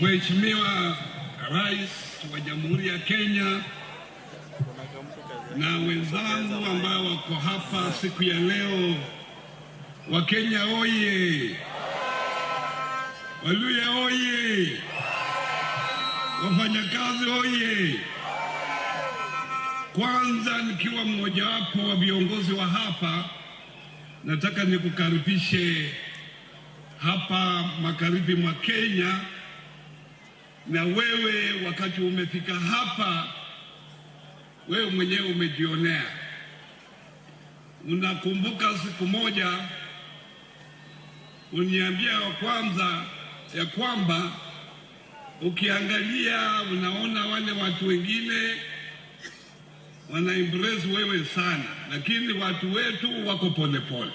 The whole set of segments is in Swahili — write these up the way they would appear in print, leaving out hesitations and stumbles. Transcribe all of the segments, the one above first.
Mheshimiwa Rais wa Jamhuri ya Kenya na wenzangu ambao wako hapa siku ya leo, Wakenya oye! Waluhya oye! Wafanyakazi oye! Kwanza nikiwa mmojawapo wa viongozi wa hapa, nataka nikukaribishe hapa magharibi mwa Kenya, na wewe wakati umefika hapa, wewe mwenyewe umejionea. Unakumbuka siku moja uniambia wa kwanza ya kwamba ukiangalia unaona wale watu wengine wana embrace wewe sana, lakini watu wetu wako polepole.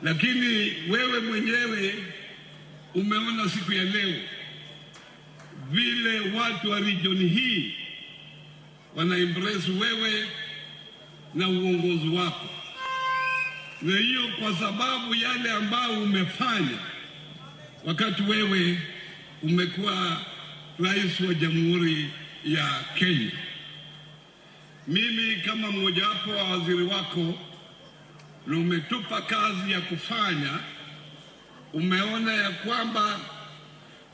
Lakini wewe mwenyewe umeona siku ya leo vile watu wa region hii wana embrace wewe na uongozi wako, na hiyo kwa sababu yale ambayo umefanya wakati wewe umekuwa rais wa Jamhuri ya Kenya. Mimi kama mmojawapo wa waziri wako na umetupa kazi ya kufanya, umeona ya kwamba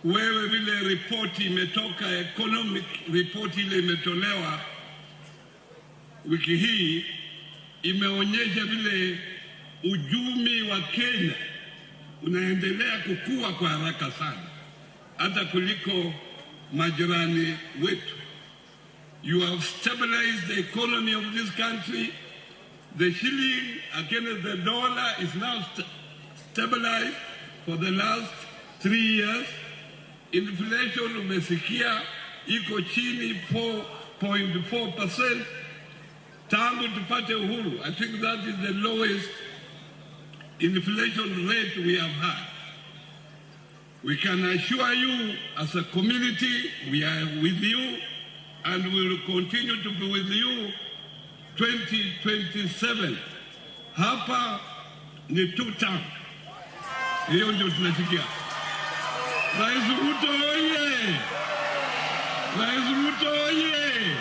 wewe vile ripoti imetoka, economic report ile imetolewa wiki hii, imeonyesha vile uchumi wa Kenya unaendelea kukua kwa haraka sana, hata kuliko majirani wetu. You have stabilized the economy of this country. The shilling against the dollar is now stabilized for the last 3 years. Inflation, umesikia, iko chini 4.4% tangu tupate uhuru. I think that is the lowest inflation rate we have had. We can assure you as a community we are with you and we will continue to be with you 2027. Hapa ni two term. Hiyo ndio tunasikia. Rais Ruto oye! Rais Ruto oye!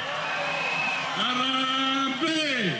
Harambee!